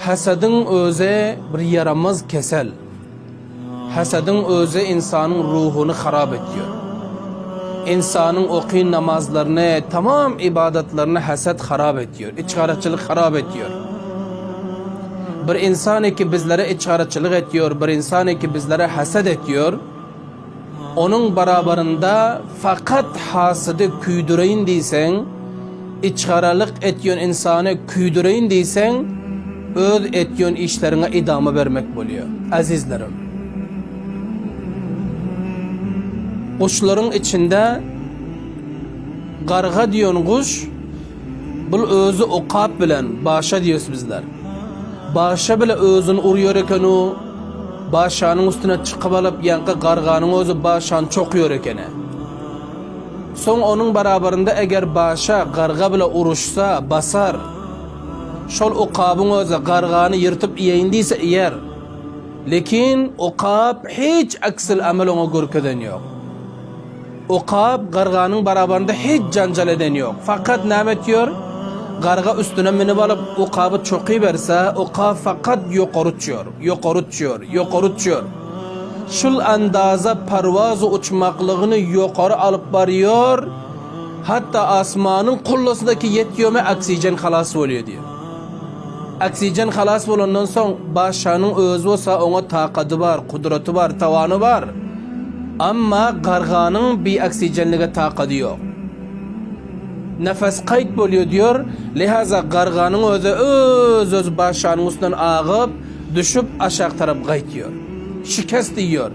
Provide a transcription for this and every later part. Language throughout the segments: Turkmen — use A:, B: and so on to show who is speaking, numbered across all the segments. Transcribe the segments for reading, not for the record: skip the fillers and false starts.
A: Hasadyň özi bir ýaramaz kesel. Hasadyň özi ynsanyň ruhuny harap etýär. Ynsanyň okyn namazlaryny, tamam ybadatlaryny hasat harap etýär, içgaraçylyk harap etýär. Bir ynsan ki bizlere içgaraçylyk etýär, bir ynsan ki bizlere hasat etýär, onuň barabarynda fakat hasydy küýdüreýin diýseň, içgaralyk etýän ynsany küýdüreýin diýseň, öz etýän işleriňe idama bermek bolýar. Azizlerim! Guşlaryň içinde garga diýen guş, bul özi okap bilen, başa diýýäs bizler. Başa bile özüni urýar eken-u, başanyň üstüne çykyp alyp, ýaňky garganyň özi başany çokuýar ekeni. Soň onuň barabarynda eger başa garga bile uruşsa, basar. Şol okabyň özi gargany ýyrtyp iýeýin diýse iýer. Lekin okap hiç aksil amel oňa görkezen ýok. Okap garganyň barabarynda hiç janjal eden ýok. Fakat näme etýär? Garga üstüne münüp alyp okaby çokyberse, okap fakat ýokary uçýar, ýokary uçýar, ýokary uçýar. Şul andaza parwaz uçmaklygyny ýokary alyp barýar. Hatda asmanyň kullasyndaki ýetýome oksijen halas bolýar diýýär. Oksijen halas bolandan soň başşanyň özi bolsa oňa takady bar, kudraty bar, tawany bar. Amma garganyň bi oksijenlige takady ýok. Nefes kaýt bolýar diýýär. Lihaza garganyň özi öz-özi başşanyň üstünden agyp, düşüp aşak tarap gaýtýar. Şikest iýýär.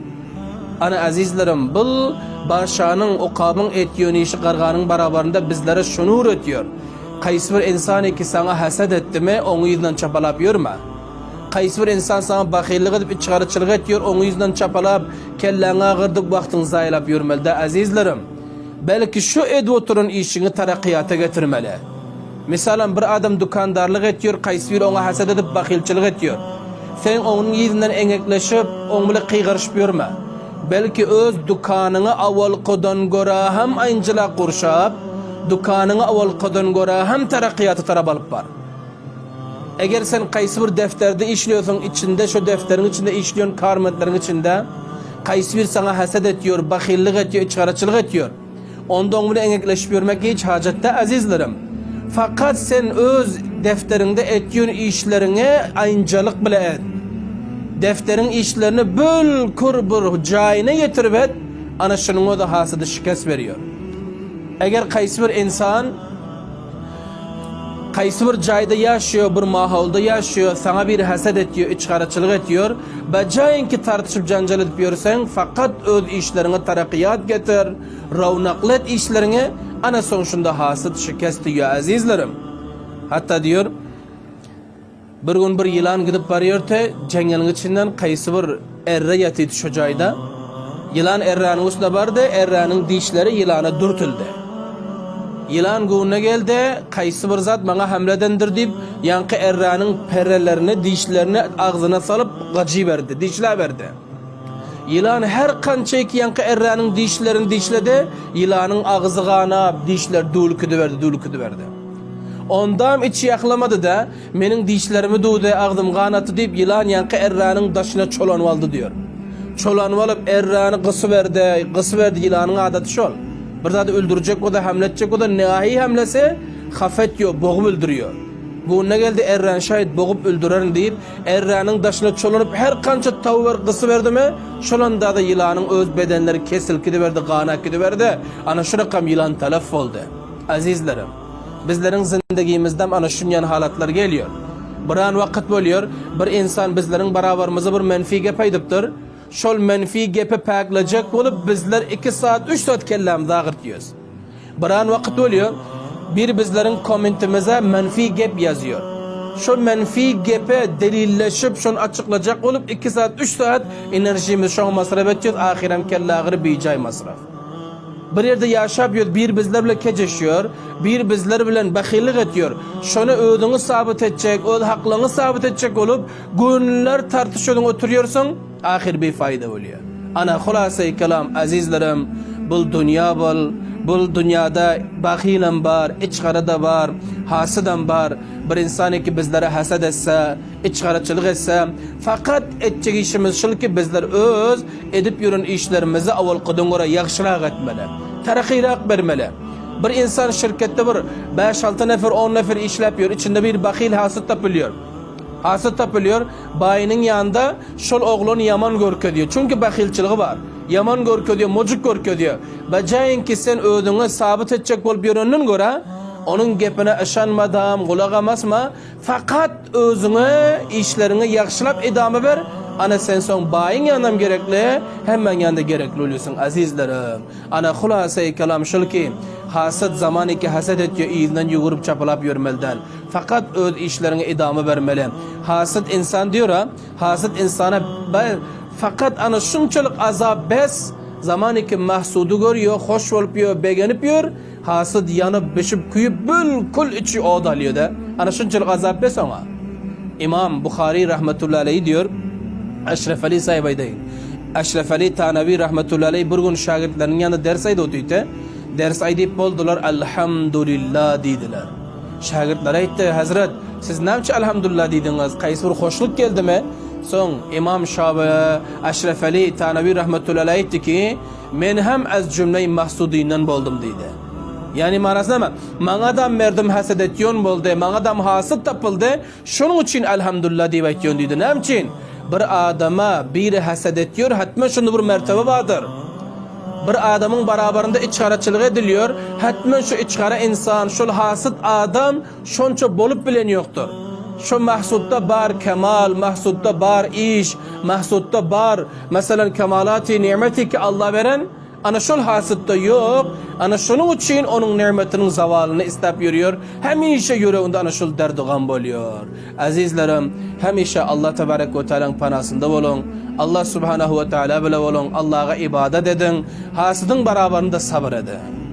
A: Ana azizlerim, bul Bagşanyň, Okabyň etýön işi garganyň barabarynda bizlere şuny öwretýär. Kaýsy bir ynsan ki saňa haset etdimi, oň yzyndan çapalap ýörme. Kaýsy bir ynsan saňa bahyllyk edip içgaraçylyk etýär, oň yzyndan çapalap, kelläňi agyrdyp wagtyňy zaýalap ýörmeli däl azizlerim. Belki şu edip oturan işiňi tarakyýata getirmeli. Mysalam bir adam dükandarlyk etýär, kaýsy biri oňa haset edip bahylçylyk etýär. Sen onuň yzyndan eňekleşip, oň bile kygyryşyp ýörme. Belki öz dükanyňy awalkydan görä hem aýynjylak gurşap, dükanyňy awalkydan görä hem tarakyýata tarap alyp bar. Eger sen kaýsy bir defterde işleýärsiň, içinde şo defteriň içinde işleýän karmentleriň içinde kaýsy biri saňa haset etýär, bahyllyk etýär, içgaraçylyk etýär. Onda oň bilen eňekleşip ýörmek hiç hajat däl, azizlerim. Fakat sen öz defteriňde etýän işleriňi aýynjalyk bile et. Defteriň işlerini bülkür bir jaýyna ýetirip et, ana şunuň özi hasydy şikes berýär. Eger kaýsy bir ynsan Kaýsy bir jaýda ýaşaýar, bir mahaulda ýaşaýar, saňa biri haset etýär, içgaraçylyk etýär. Bajaýynki tartyşyp janjal edip ýörseň, fakat öz işleriňe tarakyýat getir, rownakly et işleriňi, ana soň şunda hasyt şikes diýýär azizlerim. Hatda diýýär, Bir gün bir ýylan gidip barýardy, jeňňeliň içinden kaýsy bir erre ýatydy şo jaýda. Ýylan erräniň üstüne bardy, erräniň dişleri ýylana dürtüldi. Ýylan göwnüne geldi, kaýsy bir zat maňa hamle edendir diýip, ýaňky erräniň perrelerini, dişlerini agzyna salyp gajyberdi, dişläberdi. Ýylan her kança iki ýaňky erräniň dişlerini dişledi, ýylanyň agzy ganap, dişleri düwülkidiberdi, düwülkidiberdi. Ondam içi ýaklamady-da, Meniň dişlerimi duwdy, agzym ganatdy diýip, ýylan ýaňky erräniň daşyna çolanyp aldy diýer. Çolanyp alyp, erräni gysyberdi, gysyberdi, ýylanyň adaty şol. Bir zady öldürjek bolsa, hemle etjek bolsa, nähi hemlese, hapa etýär, bogup öldürýär. Göwnüne geldi, erräni şaýt bogup öldürerin diýip, erräniň daşyna çolanyp, her kança tawyber gysyberdimi, şol anda-da ýylanyň öz bedenleri kesilip gidiberdi, ganap gidiberdi. Ana şu rakam ýylan telef boldy. Azizlerim! Bizleriň zindegimizdem ana şunýan halatlar gelýär. Biran wakyt bolýar, bir insan bizleriň barabarymyza bir menfi gep aýdypdyr. Şol menfi gepi päklejek bolup bizler iki saat, üç saat kellämizi agyrtýas. Biran wakyt bolýar, bir bizleriň kommentimize menfi gep ýazýar. Şol menfi gepe delilleşip, şony açyklajak bolup iki saat, üç saat enerjimizi şoňa masraf etýäs, ahyram kelläagyry bijaý masraf. Bir ýerde ýaşap ýör, bir bizler bilen kejeşýär, bir bizler bilen bahyllyk etýär. Şony özüňi sabyt etjek, öz haklygyňy sabyt etjek bolup, günler tartyş özüň oturýarsyň, ahyry bifaýda bolýar. Ana, hulasaýy kelam, azizlerim, bul dünýä bul, Bul dünýada bahylam bar, içgara-da bar, hasydam bar. Bir insan ki bizlere hasad etse, içgaraçylyk etse, fakat etjek işimiz şul ki bizler öz edip ýören işlerimizi awalkydan görä ýagşyrak etmeli. Tarakyrak bermeli. Bir insan şirketde bir bäş-alty nefer, on nefer işläp ýör, içinde bir bahyl hasyt tapylýar. Hasyt tapylýar, baýynyň ýanynda şol oglany ýaman görkezýär. Çünki bahylçylygy bar. Ýaman görkezýär, mojuk görkezýär. Bajaýynki sen özüňi sabyt etjek bolup ýörenden görä, onuň gepine yşanmadam, gulagam asma, fakat özüňe işleriňi ýagşylap edama ber, ana sen soň baýyň ýanynam gerekli, hemmäň ýanynda gerekli bolýarsyň, azizlerim. Ana hulasaýy kelam şul ki, hasyt zamanyki haset etýär, yzyndan ýüwürip çapalap ýörmeli däl. Fakat öz işleriňe edama bermeli. Hasyt insan diýora, hasyt insana fakat ana şunçalyk azap bes, zamanyki mahsudy görýär, hoş bolup ýör, begenip ýör, hasyt ýanyp, bişip, küýüp, bülkül içi ot alýar-da. Ana şunçalyk azap bes oňa. Imam Buhary rahmetullahi aleýhi diýor, Eşref Ali saýyp aýdaýyn. Eşref Ali Tanawi rahmetullahi aleýhi bir gün şägirtleriniň ýanynda ders aýdyp otyrdy. Ders aýdyp boldular, Elhamdulillah diýdiler. Şägirtleri aýtdy, Hezret, siz näme üçin Elhamdulillah diýdiňiz? Kaýsy bir hoşluk geldimi? Soň Imam Şaby Eşref Ali Tanawi rahmetullahi aleýhi aýtdy ki, Men hem ez jümleý mahsudyndan boldum diýdi. Ýagny manasy näme? Maňadam merdum hesed etýon boldy, maňadam hasyt tapyldy, şonuň üçin Elhamdulillah diýip aýtýon diýdi. Näme üçin? Bir adama biri hesed etýor, hetmen şonda bir mertebe bardyr. Bir adamyň barabarynda içgaraçylyk edilýor, hetmen şu içgara insan, şol hasyt adam şonça bolup bilen ýokdur. Şo mahsudda bar kemal, mahsudda bar iş, mahsudda bar, meselem, kemalaty nimeti ki Alla beren, Ana şol hasytda ýok, ana şonuň üçin onuň nygmatynyň zawalyny isläp ýörýär, hemişe ýüreginde ana şol derdi-gam bolýar. Ezizlerim, hemişe Allah tebarek we tealaň panasynda boluň, Allah subhanahu we teala bile boluň, Allaga ybadat ediň, hasydyň barabarynda sabyr ediň.